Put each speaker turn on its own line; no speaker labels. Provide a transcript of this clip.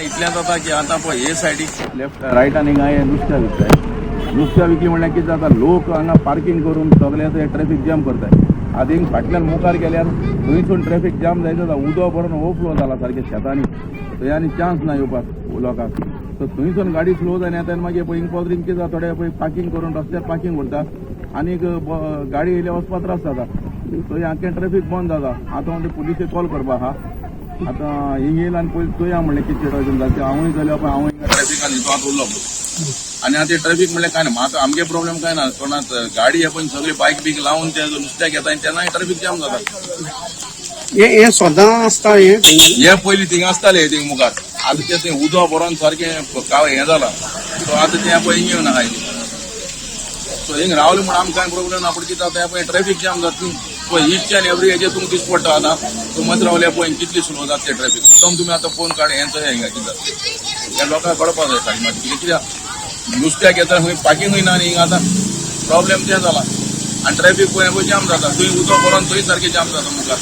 इतलें जाता की आतां पळय हे सायडीक लेफ्ट रायटान हिंगा हे नुस्त्या विकताय. नुस्त्या विकली म्हणल्यार कितें जाता, लोक हांगा पार्किंग करून सगळे ट्रॅफिक जॅम करताय. आतां हिंग फाटल्यान मुखार गेल्यार थंयसून ट्रॅफिक जॅम जायत जाता. उदक भरून ओवरफ्लो जाला सारकें शेतांनी. थंय आनी चान्स ना येवपाक लोकांक. सो थंयसून गाडी स्लो जायना येता आनी मागीर पळय हिंग पावतरी कितें जाता, थोडे पळय पार्किंग करून रस्त्यार पार्किंग उरता आनीक गाडी येयल्यार वचपा त्रास जाता. थंय आख्खें ट्रॅफिक बंद जाता. आतां म्हणजे पुलिसेक कॉल करपा आहा. आतां हिंग येयला आनी पयलीं चोया म्हणलें कितें सिचुएशन जाता. हांवूय जाल्यार पळय हांव हिंगा ट्रॅफिकान हितू आतां उरलो. आनी आतां ट्रॅफिक म्हणल्यार काय ना, म्हाका आमगे प्रॉब्लेम काय ना. कोणाक गाडी हे पळय सगळी बायक बीक लावन ते नुस्त्याक येता आनी तेन्नाय ट्रॅफिक जॅम जाता.
हे हे सदां आसता हे?
हे पयलीं थिंगा आसताले थिंग मुखार. आतां ते थंय उदक भरोन सारकें काय हें जालां. सो आतां तें पळय हिंग येवन आहा. सो हिंग रावले म्हूण आमकां कांय प्रॉब्लेम ना, पूण कितें जाता पळय ट्रॅफिक जॅम जाता न्ही. पळय इच एन्ड एवरी हेजेर तुमकां दिश्टी पडटा. आतां समज रावले पळय कितली स्लो जाता ते ट्रॅफिक एकदम. तुमी आतां फोन काड हें चोया हिंगा कितें जाता. ह्या लोकांक कळपाक जाय साडी मातशी कितें, कित्याक नुस्त्याक येता खंय पार्किंगूय ना आनी हिंगा आतां प्रॉब्लेम तें जाला. आनी ट्रॅफिक पळय पळय जॅम जाता. थंय उदक भरोन थंय सारकें जॅम जाता मुखार.